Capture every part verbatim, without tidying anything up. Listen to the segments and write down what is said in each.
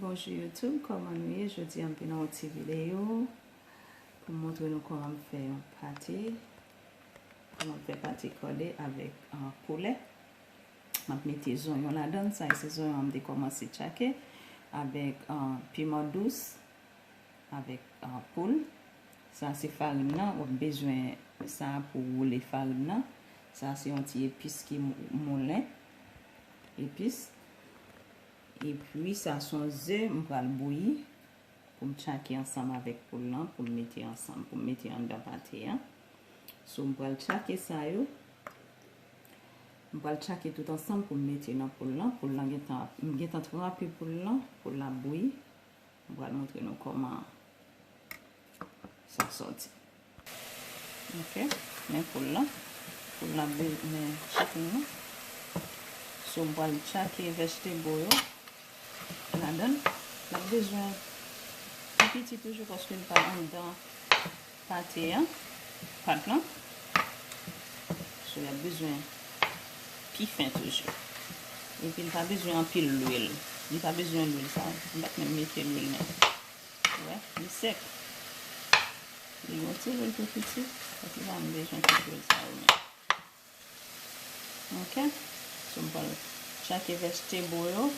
Bonjou YouTube, kòman nou ye? Jodi a m vin nan yon ti videyo pou m montre nou kòman m fè yon pate, kòman m fè pate kòde avèk ah, poulè. M ap mete zonyon ladan l, sa se zonyon an m te kòmanse tchake avèk ah, piman dous, avèk ah, poul. Sa se farin nan, w ap bezwen sa pou woule farin nan. Sa se yon ti epis ki mou- moulen, epis. Epi sa se yon ze m pral bouyi pou m tchake ansanm avèk poul lan, pou m mete ansanm, pou m mete anndan pate a. So m pral tchake sa yo. M pral tchake tout ansanm pou m mete nan poul lan. Poul lan gentan, m gentan tranpe poul lan, poul la bouyi. M pral montre nou kòman sa sòti. Ok, men poul lan. Poul lan be- men chicken nan. So m pral tchake vegetable yo ladan l. L ap bezwen pi piti toujou paske l pa anndan pate a, pat lan. So y ap bezwen pi fen toujou. Epi l pa bezwen anpil lwil. Li pa bezwen lwil sa. M pa t menm mete lwil menm. Ou wè, li sèk. Li gon ti lwil tou piti, paske pa m bezwen tout lwil sa yo menm. Ok. So m pral tchake vegetable yo.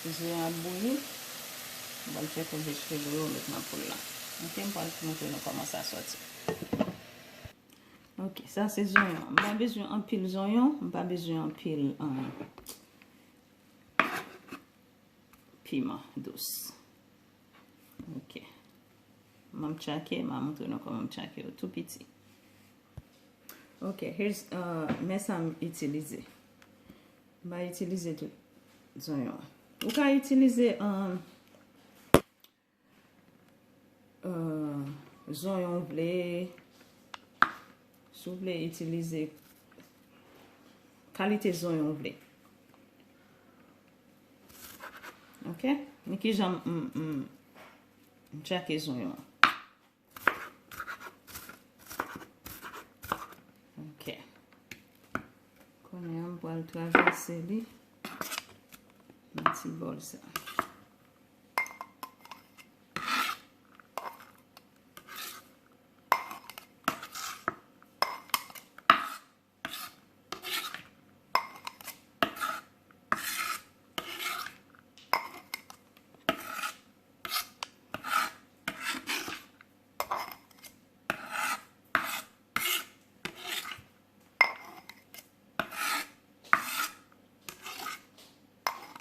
Ze a bouyi. M pral tchake vegetable yo, met nan poul la. Ok, m pral montre nou kòman sa sòti. Ok, sa se zonyon. M pa bezwen anpil zonyon, m pa bezwen anpil um, piman dous. Ok. M ap tchake, m ap montre nou kòman m tchake yo tou piti. Ok, here's, uh, men sa m itilize. M pa itilize tout zonyon an. Ou ka itilize um, uh, zonyon w vle. Si w vle itilize kalite zonyon w vle. Ok? Men kijan m, m, m tchake zonyon an. Ok. Kounye a, m pral travèse li nan ti bòl sa.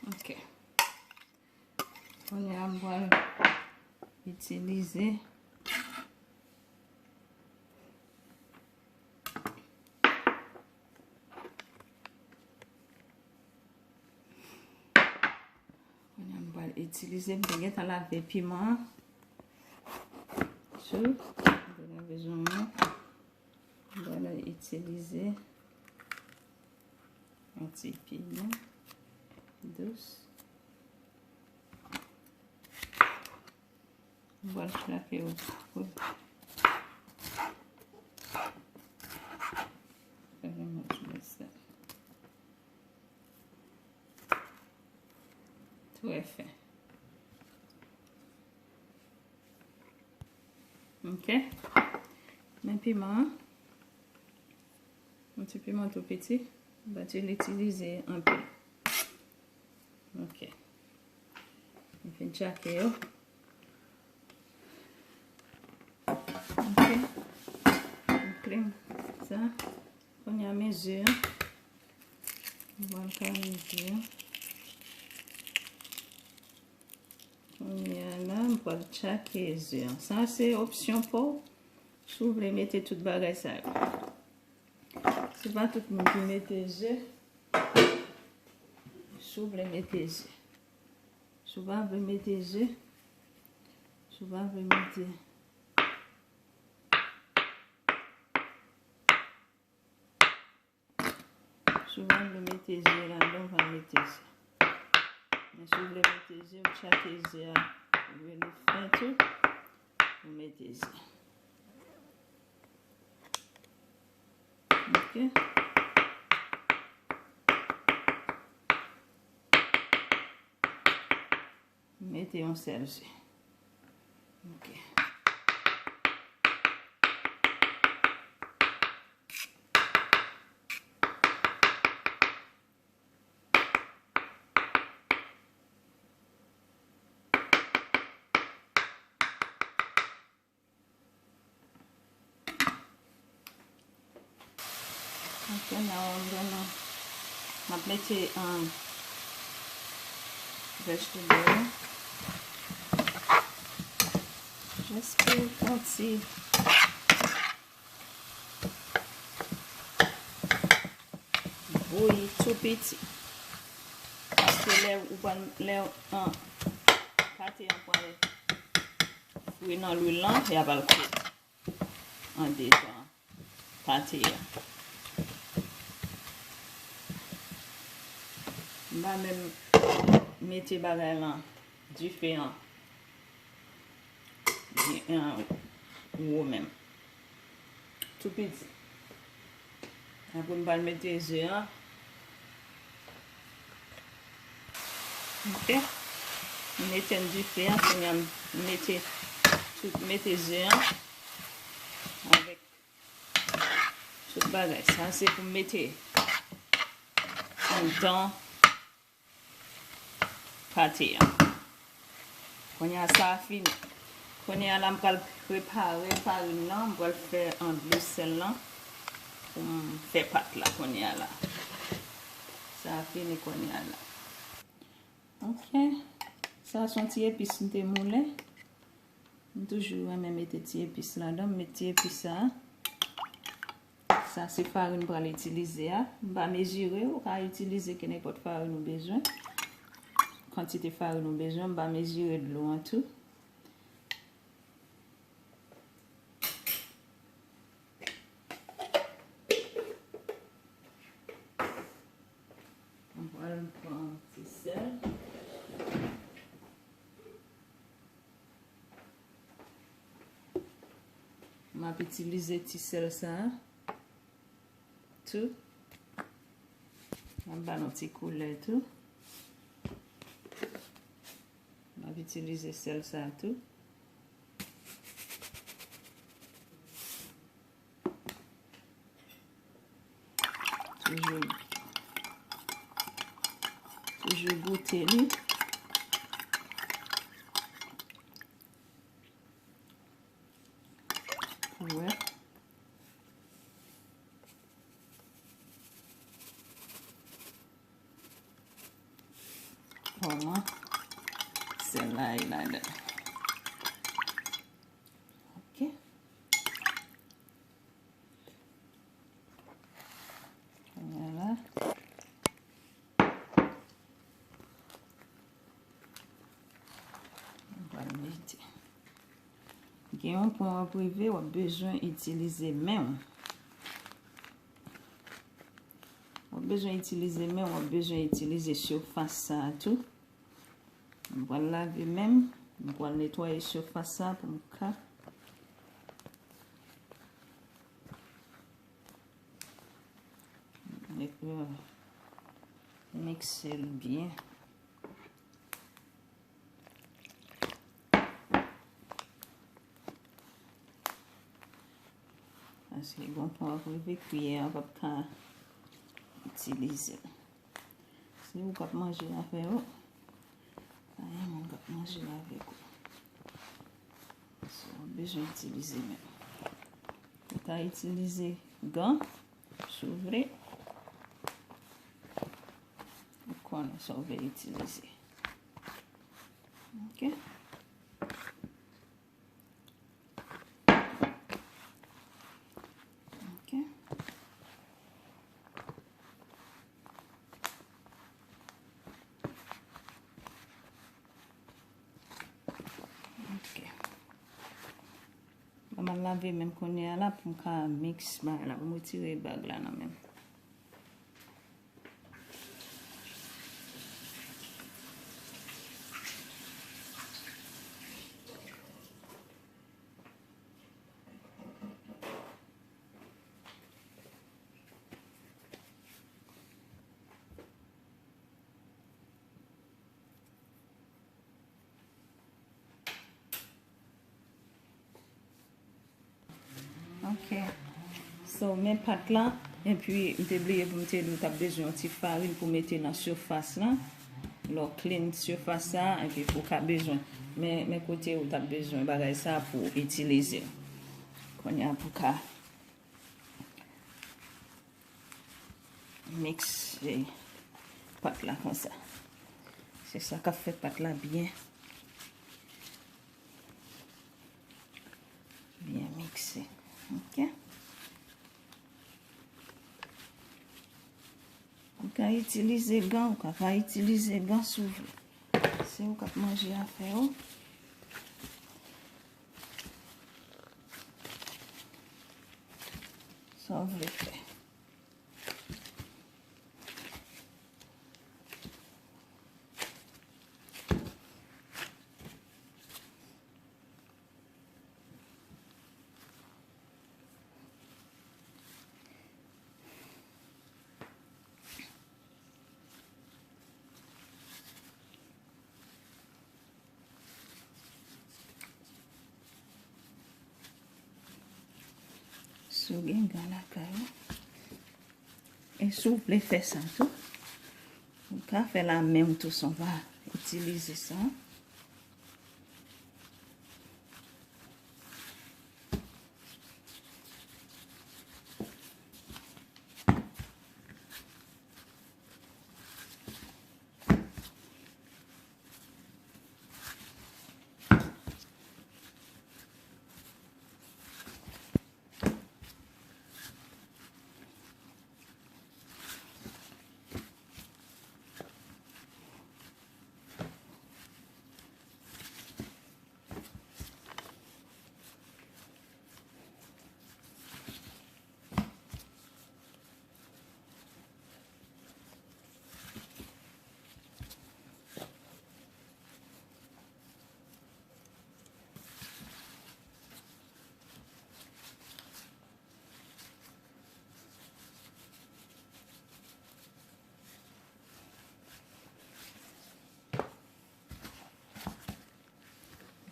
Ok. Kounye a m pral itilize. Kounye a m pral itilize, m te gentan lave piman an. So, m te lave zonyon. M pral itilize yon ti piman dous. M pral tchake yo tou. Fè yon mòso de sèl. Trè fen. Ok. Men piman an. Yon ti piman tou piti. M pa t itilize anpil. Ok. M fin tchake yo. Ok. M clean sa. Kounye a men ze a. M pral kare ze a. Kounye a la, m pral tchake ze a. Sa se opsyon pa w. Si w vle mete tout bagay sa yo. Se pa tout moun ki mete ze. Si w vle mete ze. Si w pa vle mete ze. Si w pa vle mete. Si w pa vle mete ze ladan, w pa mete ze. Men si w vle mete ze, w tchake ze a, vin li fen tou, w mete ze. Ok. Mete yon sèl ze. Ok. Ok, now I'm gonna, m ap mete, um, vegetable yo. Just pou yon ti bouyi tou piti. Paske lè ou pral, lè, um, pate an pral fri nan lwil lan, y ap al kwit andedan pate a. M pa menm mete bagay lan, dife an, di-, an wo menm. Tou piti. Apre m pral mete ze an. Ok. M etenn dife an, kounye a m mete tout, mete ze an avèk tout bagay. Sa se pou m mete anndan pate an. Kounye a sa a fini. Kounye a la m pral prepare farin nan, m pral fè an dlo sèl lan pou m fè pat la kounye a la. Sa a fini kounye a la. Ok. Sa a se yon ti epis m te moulen. M toujou renmen mete ti epis ladan, m met ti epis sa a. Sa se farin m pral itilize a. M pa mezire, ou ka itilize kenenpòt farin ou bezwen. Kantite farin ou bezwen, m pa mezire dlo an tou. M pral pran ti sèl. M ap itilize ti sèl sa a tou. M ap ba nou ti koulè tou. M ap itilize sèl sa a tou. Toujou, toujou goute li. Pou wè kòman sèl la ye ladan. Ok. Kounye a la, m pral mete. Gen yon pwen w ap rive, w ap bezwen itilize men w. W ap bezwen itilize men w, w ap bezwen itilize sifas sa a tou. M pral lave men m, m pral netwaye sifas sa pou m ka met, euh, mikse l byen. Paske gon pwen w ap rive, kiyè a p ap ka itilize l. Se ou k ap manje avè yo. Pa gen moun k ap manje avèk ou. So, w bezwen itilize men w. Ou ka itilize gan, si w vle. Ou konnen sa w vle itilize. Ok. Ok. Ok. Ban m al lave men m kounye a la pou m ka miks bagay la, pou m retire bag la nan men m. Ok. So, men pat la, epi m te bliye pou m te di w t ap bezwen yon ti farin pou mete nan sifas lan. Lè w clean sifas sa, epi pou w ka bezwen. Men, men kote w t ap bezwen bagay sa pou w itilize l. Kounye a pou w ka mikse pat la konsa. Se sa k ap fè pat la byen, byen mikse. Ok. Ou ka itilize gan, ou ka pa itilize gan si w vle. Se ou k ap manje afè w. Sa w vle fè. Si w gen gan lakay ou, e si w vle fè sa tou, ou ka fè l a men w tou san w pa itilize sa.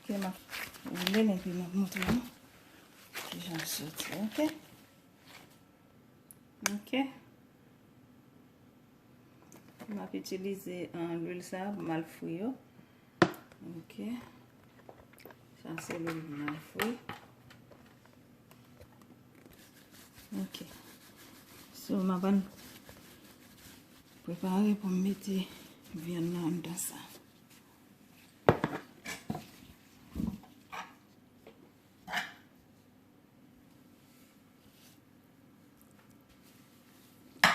Ok, m ap woule l epi m ap montre nou kijan l soti, ok? Ok. M ap itilize, ah, lwil sa pou m al fri yo. Ok. Sa se lwil pou m al fri. Ok. So, m ap al prepare pou m mete vyann nan anndan sa.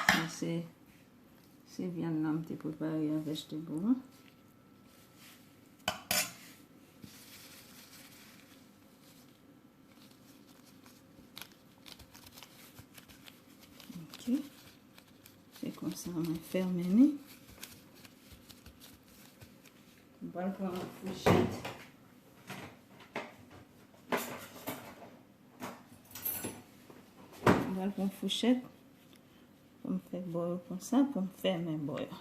Sa se, se vyann nan m te prepare an vegetable. Ok. Se konsa mwen fèmen li. M pral pran yon fouchèt. M pral pran fouchèt pou m fè bò yo konsa, pou m fèmen bò yo.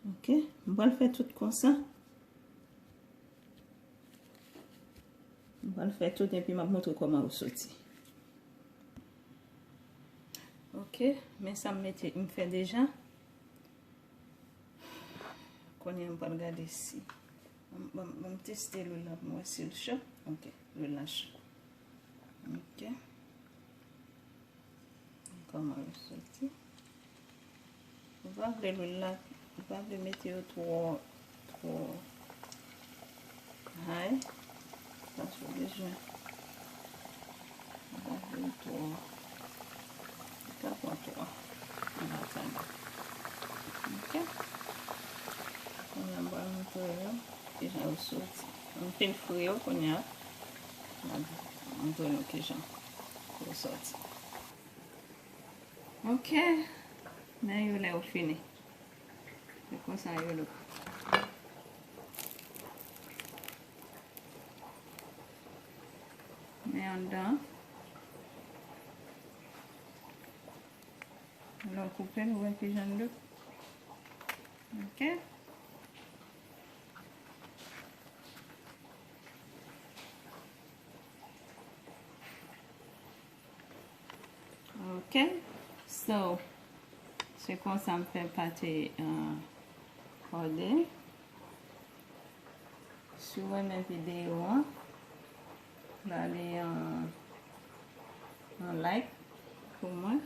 Ok, m pral fè tout konsa. M pral fè tout epi m ap montre kòman yo soti. Ok, men sa m mete, m fè deja. Kounye a m pral gade si. Ban m, ban m, ban m teste lwil la pou m wè si l cho. Ok, lwil la cho. Ok. Kòman yo soti? Ou pa vle lwil la, ou pa vle mete yo twò, twò high. Paske w bezwen, ou pa vle l twò, li ka pran twò ann atandan. Ok. Kounye a m pral montre yo kijan yo soti. M fin fri yo kounye a. M ap montre nou kijan pou yo soti. Ok. Men yo lè yo fini. Se konsa yo look. Men anndan. Lè w koupe l, ou wè kijan l look. Ok. Ok. So, se konsa m fè pate, uh, kòde. Si w renmen videyo an, ba li yon, yon like pou mwen.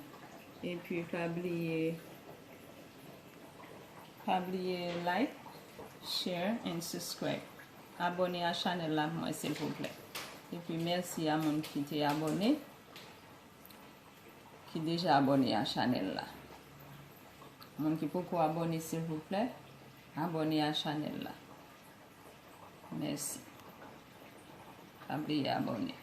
Epi pa bliye, pa bliye like, share and subscribe. Abòne a chanèl la pou mwen silvouplè. Epi mèsi a moun ki te abòne, ki deja abòne a chanèl la. Moun ki poko abòne silvouplè, abòne a chanèl la. Mèsi. Pa bliye abòne.